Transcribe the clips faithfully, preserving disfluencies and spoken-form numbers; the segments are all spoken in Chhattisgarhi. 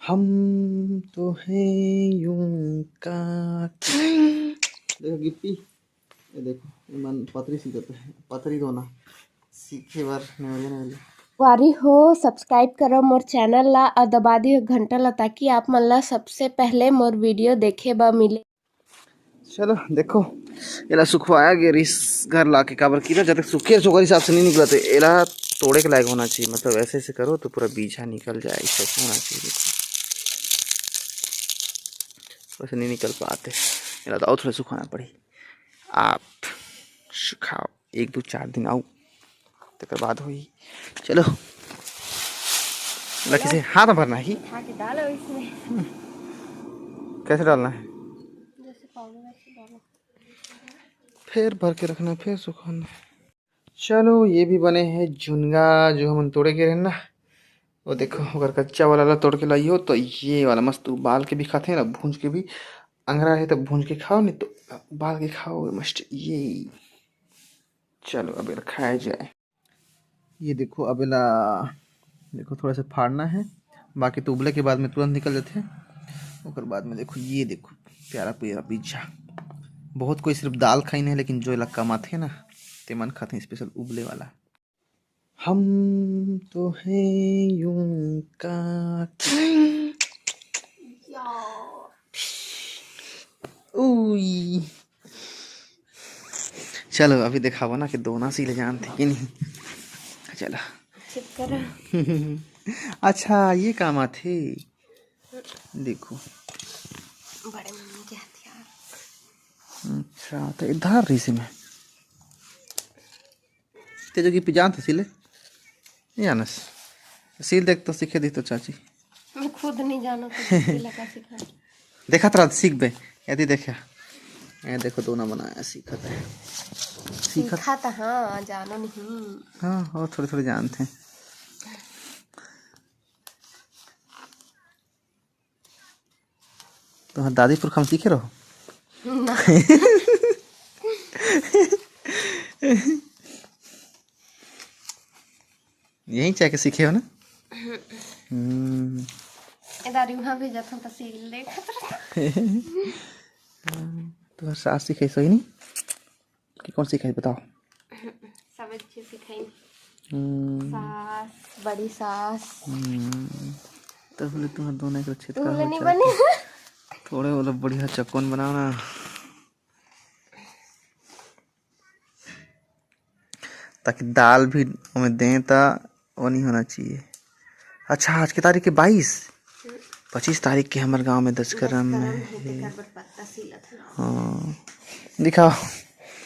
हम तो हैं यूं का। देखो गिप्पी, ये देखो, ये मन पतरी सीखत है, पतरी दोना सीखे बर नेवरिया नेवरिया। वारी हो, subscribe करो मोर channel ला और दबा दियो घंटा ला, ताकि आप मन ला सबसे पहले मोर video देखे बर मिले। चलो देखो, एला सुखवाया गे रिस घर लाके, काबर कि ना जब तक सूखे सूखा हिसाब से नहीं निकलते, एला तोड़े के लायक होना चाहिए, मतलब ऐसे ऐसे करो तो पूरा बीजा निकल जाए, ऐसे होना चाहिए। देखो, वैसे नहीं निकल पाते, एला तो और थोड़ा सुखाना पड़ी। आप सुखाओ, एक दो चार दिन आओ, तेकर बाद होई। चलो, लकी से हाथ भरना है कि उठा के डालो इसमें। कैसे डालना है? जैसे पाउडर वैसे डालो। फिर भर के रखना, फिर सुखाना। चलो, ये भी बने हैं झुनगा, जो हमन तोड़े के रहे ना, वो देखो, अगर कच्चा वाला ला तोड़ के लाई हो तो ये वाला मस्त उबाल के भी खाते हैं ना, भूंज के भी। अंगरा है तो भूंज के खाओ, नहीं तो उबाल के खाओ, मस्त। ये चलो, अब ये खाया जाए। ये देखो, अब एला देखो, थोड़ा सा फाड़ना है, बाकी तो उबले के बाद में तुरंत निकल जाते हैं। ओकर बाद में देखो, ये देखो, प्यारा प्यारा बीजा। बहुत कोई सिर्फ दाल खाइन है, लेकिन जो एला कमाथे ना, ते मन खाथे special उबले वाला। हम तो हैं यूं का। उई। चलो, अभी देखाबो ना कि दोना सीले जानथे कि नहीं। चलो। चेक करो। अच्छा, ये काम आथे। देखो। बड़े मम्मी के हथियार। अच्छा, तो इधर रही से मैं। ते जो कि जानत हस सिले? नहीं जानस। सील देख तो सीखे दी तो चाची। मैं खुद नहीं जानो तो दूसरे ला का सिखा। देखत रह, सीख बे। यदि देखे। ये देखो, दोना बनाया, सीखत है। सीखत। सीखा तो हाँ, जानो नहीं। हाँ, और थोड़े थोड़े जानते हैं। तो दादी पुरखा में सीखे रहो। ना। यहीं जाके सीखे हो ना? हम्म। ए दादी, वहाँ भी जाता तो सील ले। तुम्हार सास सिखाई सही नहीं? कि कौन सिखाई बताओ? सब अच्छे सिखाई। हम्म। सास, बड़ी सास। हम्म। तो बोले तुम्हार दोनों एक छेद तू का बोले हो नहीं जाए। बने। थोड़े बोले बढ़िया चक्कन बनाओ ना। ताकि दाल भी ओमे दें, त वो नहीं होना चाहिए। अच्छा, आज के तारीख के बाईस, पच्चीस तारीख के हमर गांव में दचकरम दचकरम है, है। तेकर बर पत्ता सीलत है। हाँ, दिखाओ।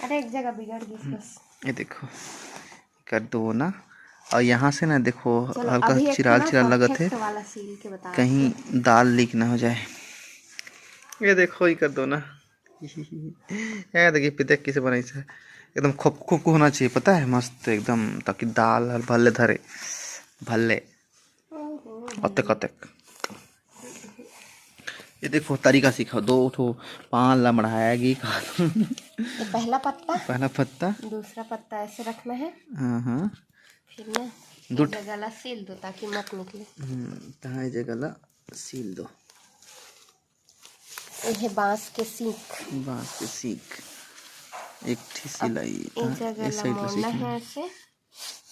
अरे, एक जगह बिगड़ गई बस। ये देखो, कर दो ना। और यहाँ से ना देखो, चलो, हल्का अभी एक चिराल ना चिराल लगत है, perfect वाला सील के बता कहीं दो। दाल लीक ना हो जाए। ये देखो, ये कर दो ना। ये देखिए, पिदक किसे बनाई से एकदम खूब खूब होना चाहिए, पता है, मस्त एकदम, ताकि दाल हर भल्ले धरे, भल्ले। ओहो। अतेक अतेक। ये देखो, तरीका सीखो, दो ठो पान ला मढ़ाया गी का। ये पहला पत्ता, पहला पत्ता। दूसरा पत्ता ऐसे रखना है। हाँ, हाँ। फिर ना दो एक जगह ला सील दो ताकि मत निकले। हम्म, तहाँ ये जगह ला सील दो। ये है बांस के सीख। बांस के सीख। एक ठी अब सिलाई। ये हाँ, जगह इस ला side ला मोड़ना सीखना है है। ऐसे।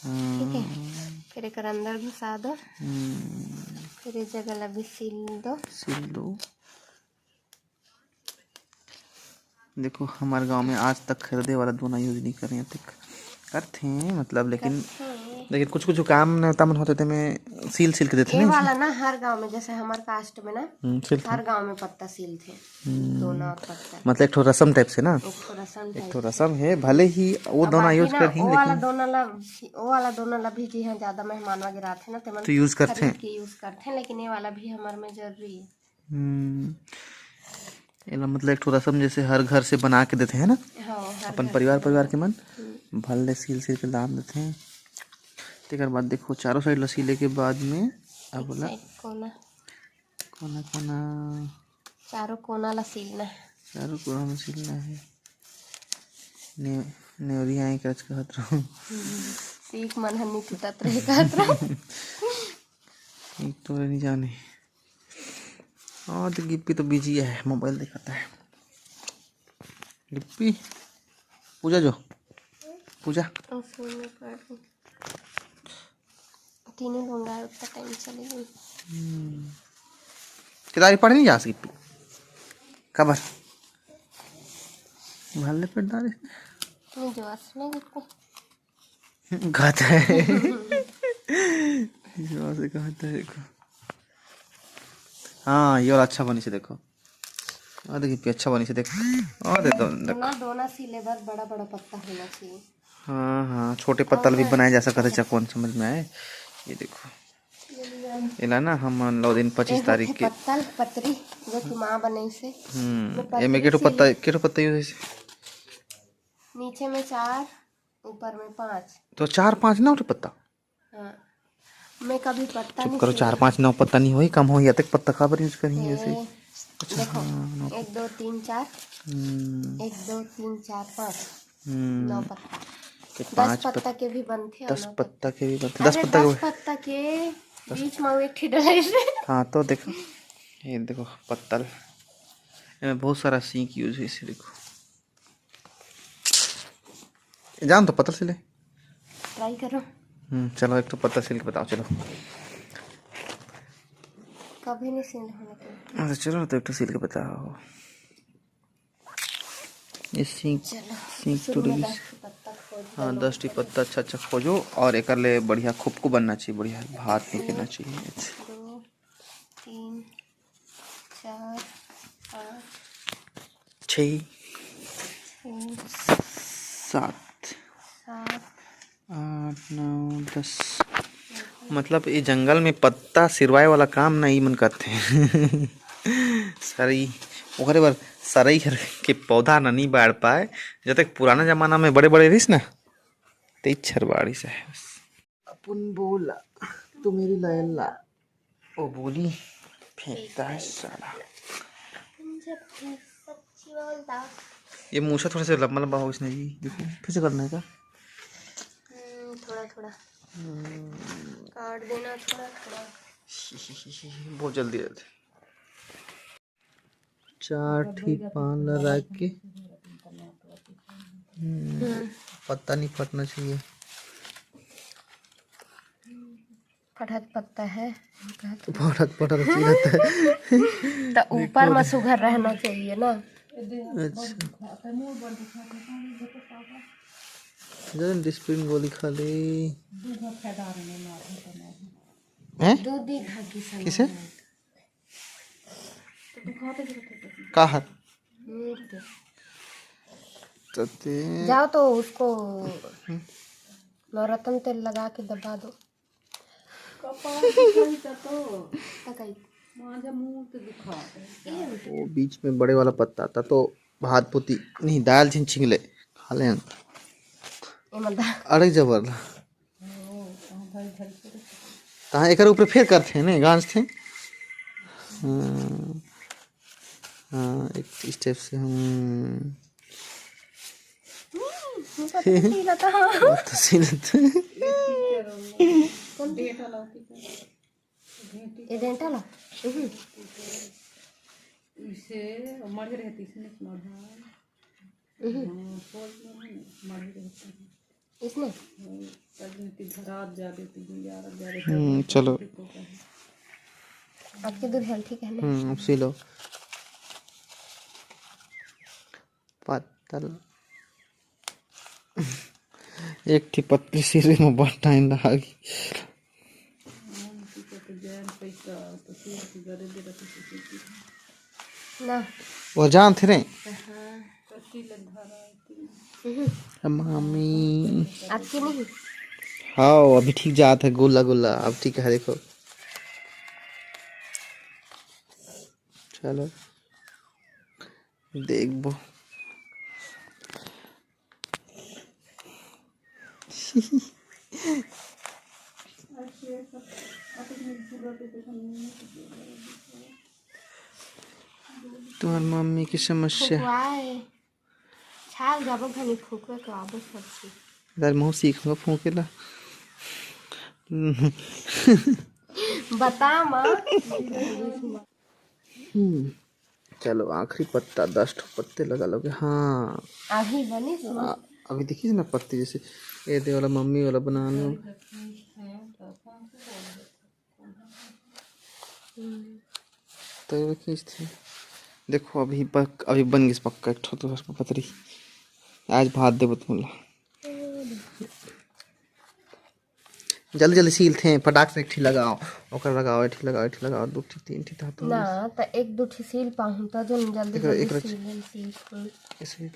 हाँ। ठीक है, फिर एकर अंदर घुसा दो। हम्म। फिर ये जगह ला भी सील दो। सील दो। देखो, हमारे गांव में आज तक खरीदे वाला दोना use नहीं करे हैं, तक करते हैं, मतलब, लेकिन करते हैं। लेकिन कुछ कुछ काम न तमन होते थे में सील सील के देते ये ना। वाला ना हर गांव में, जैसे हमारे कास्ट में ना, हम्म, सील हर था। गांव में पत्ता सील थे, हम्म। दोना और पत्ता। मतलब एक ठो रसम type से ना। एक ठो रसम एक type ठो से। रसम है, भले ही वो अब दोना बाकी use ना, कर ही, वो वाला लेकिन दोना ला, वो वाला दोना ला भी जी हाँ, ज्यादा मेहमान वगैरह आते ना, तेमन तो use करते खरीद हैं। के use करते हैं, लेकिन ये वाला भी हमारे में जरूरी है। हम्म, एला मतलब एक ठो रसम जैसे हर घर से बना के देते हैं ना, हाँ, हर अपन घर परिवार से परिवार बना। के मन हम्म। भल्ले सील सील के लान देते हैं। तेकर बाद देखो, चारों side ला सीले के बाद में अब एक बोला side कोना। कोना कोना। चारों कोना ला सीलना। चारों कोना में सीलना है। ने-, नेवरी आए कच कहत रहो। हम्म, सीख मन ह नी टूटत रहे कहत रहो। एक तो नहीं जाने। हाँ, तो गिप्पी तो बिजी है, मोबाइल देखत है। गिप्पी, पूजा जो, पूजा। और फोन में पढ़ रही। तीनों लोग आए, उतना टाइम चले गए। हम्म। किताबी पढ़ नहीं जा सकती? खबर। भले पेट दारे। नहीं, जो असली गिप्पी। कहता है। जो से कहता है देखो। हाँ, ये वाला अच्छा बनी से देखो। और देखिए, अच्छा बनी से देख। और दे दो, देखो। दोनों, दोनों सिले बर बड़ा बड़ा पत्ता होना चाहिए। हाँ, हाँ, छोटे पत्ता भी बनाया जा सकता है, चकवन समझ में आए। ये देखो, एला ना हम नौ दिन पच्चीस तारीख के पत्तल पतरी, जो कि माँ बनाई से। हम्म, एमे केठो पत्ता, केठो पत्ता यूज है? नीचे में चार, ऊपर में पाँच। तो चार पाँच ना उठे पत्ता। हाँ, मैं कभी पत्ता चुप नहीं करो, चार पाँच नौ पत्ता नहीं होई, कम होई, अतक पत्ता काबर यूज करी ऐसे? ए, अच्छा, देखो, हाँ, नौ एक, दो, तीन, चार। हम्म। एक, दो, तीन, चार, पाँच। हम्म। नौ पत्ता। के दस पाँच पत्ता पत-, के भी बनथे, दस नौ पत्ता के भी बनथे, अरे, दस पत्ता के दस पत्ता के बीच में एक ठे डले से। हाँ, तो देखो, ये देखो पत्तल, एमे बहुत सारा सींक यूज है इसे, देखो। जान तो पत्तल सिले। ट्राई करो। हम्म, चलो, एक तो पत्तल सिल के बताओ, चलो। कभी नहीं सिल होने के। हाँ, तो चलो, तो एक तो सिल के बताओ। ये सींक, चलो, सींक शुरू टूट में गई। दस ठो पत्ता खोज हाँ, लो। दस ठी पत्ता अच्छा अच्छा खोजो और एकर ले बढ़िया खुपको बनना चाहिए, बढ़िया भात निकलना चाहिए। दो, तीन, चार, पाँच, छः, छः, सात, सात, आठ, नौ, दस। मतलब, ये जंगल में पत्ता सिरवाए वाला काम ना ई मन करथे। सरई, ओकरे बर सरई हर के पौधा ना नी बाढ़ पाए। जब तक पुराना जमाना में बड़े-बड़े रहिस ना, तेच हर बाढ़िस हे। अपन बोला, तू मेरी लैला। ओ बोली, फेंकता है साला। ये मूछा थोड़ा सा लंबा लंबा हो इसने जी, देखो, फिर से करना है क्या? हम्म, थोड़ा थोड़ा। हम्म। काट देना थोड़ा थोड़ा। बहुत जल्दी रहते। चार ठी पान ला रख के, हम्म, हम्म। पत्ता नहीं फटना चाहिए। फटत पत्ता है। फटत, फटत सिलत है। तो ऊपर में सुघर रहना चाहिए ना। अच्छा। जरूर डिस्प्रिन गोली खा ले। हैं? दो बीघा की समान किसे? है। का हर? हम्म, तो। तो ते जाओ तो उसको नवरत्न तेल लगा के दबा दो। कपाल दिखाई का तो। तकाई। माझा मुंह तो दिखा दे। वो बीच में बड़े वाला पत्ता था तो भात पोती नहीं, दाल झिन छिंगले खा ले। ए मलदा। अड़े जबर ला। कहाँ एकर ऊपर फेर करथे ने, गांजथे। हाँ, हाँ, एक स्टेप से हम हम्म, ऊपर तो सीलत है। ऊपर तो सीलत है। कौन? ये डेंटा ला। हम्म। इसे मर रहती, इसने मर। हम्म। हाँ, सोच में है, मर रहती है। इसने? हम्म, राजनीति धरात जा देती, गुंजारत जा देती। हम्म, चलो। ठीक हो गया है। आपके दूर हेल्थी कहने। हम्म, अब सी लो। पत्तल। एक ठी पत्तल सिरे में बहुत टाइम लगा गई। ना। वो जानथे रे। हाँ। हम्म। मामी। आपके नहीं? हाँ, अभी ठीक जात है, गोला गोला, अब ठीक है, देखो। चलो, देखबो। तुम्हार मम्मी की समस्या। फुकवाए। छाल जाबो घनी फूके के आबो सब चीज। इधर मुंह सीखूंगा फूके ला। बता माँ। हम्म, चलो, आखिरी पत्ता, दस ठो पत्ते लगा लोगे। हाँ, अभी बनी तो। आ, अभी देखिस ना पत्ती, जैसे ये दे वाला मम्मी वाला बनाने। तो ये खींचते हैं। देखो, अभी पक, अभी बन गई पक्का एक ठो तो पतरी। आज भात देबो तुमला। जल्दी जल्दी सीलथे, फटाक से एक ठी लगाओ, ओकर लगाओ, एक ठी लगाओ, एक ठी लगाओ, दू ठी, तीन ठी, तो ना, त एक दू ठी सील पाहूं, त जो जल्दी एकरा, जल्दी एकरा सील, सील। ऐसे ही।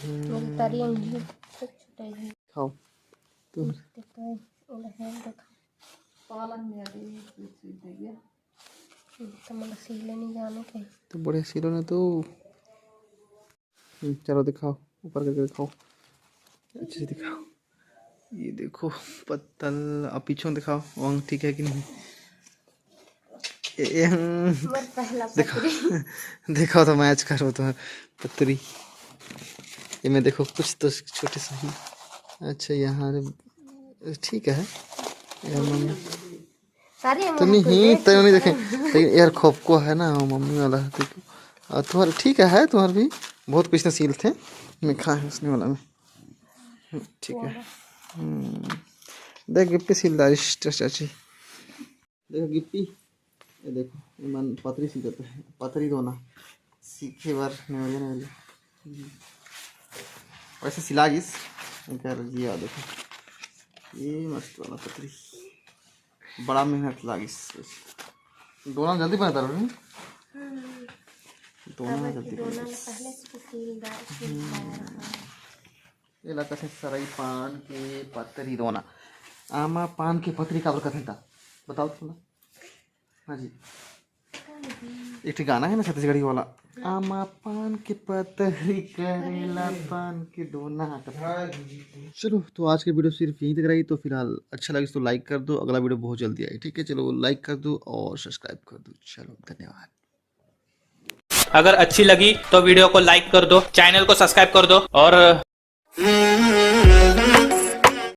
मेरी तारी अंगली छोटे छोटे हैं। खाओ। तुम देखते हैं, उन्हें देखो। पालन में अभी कुछ दे गया। तो मन सीले नहीं जाने के। तो बढ़िया सीलो ना तो। हम्म, चलो दिखाओ, ऊपर करके दिखाओ, अच्छे से दिखाओ। ये देखो पत्तल, अब पीछे दिखाओ, वंग ठीक है कि नहीं? ए, ए, हम्म, मोर पहला देखो, पतरी। देखो तो मैच करो तो पतरी। ये में देखो कुछ तो छोटे से ही। अच्छा, यहाँ रे, ठीक है, यहाँ मम्मी सारी तो नहीं, ही, तैं नहीं देखे। लेकिन यार, खोपको है ना, मम्मी वाला है, देखो। और तुम्हारे ठीक है, तुम्हारे भी बहुत कुछ ना सील थे, मैं खा है उसने वाला में। हम्म, ठीक है। हम्म, देख, गिप्पी सीलदारी सिस्टर चाची। देखो गिप्पी, ये देखो, ये मन पतरी सील देते हैं, पतरी दोना सीखे बार नेवले, नेवले। वैसे सिला गिस, एकर जिया देखो, ये मस्त वाला पतरी, बड़ा मेहनत लागिस। दोना जल्दी बनता रहो, हम्म। दोना अब जल्दी दोना बनता। पहले से सीलदार, सीलदार, हाँ। एला कथे सरई पान के पतरी दोना। आमा पान के पतरी काबर कथे ता? बताओ तो ना। हाँ जी। एक ठे गाना है ना छत्तीसगढ़ी वाला, आमा पान के पतरी करेला पान के दोना। चलो, तो आज की वीडियो सिर्फ यहीं तक रही। तो फिलहाल अच्छा लगे तो लाइक कर दो, अगला वीडियो बहुत जल्दी आई, ठीक है? चलो, लाइक कर दो और सब्सक्राइब कर दो। चलो, धन्यवाद। अगर अच्छी लगी तो वीडियो को लाइक कर दो, चैनल को सब्सक्राइब कर दो और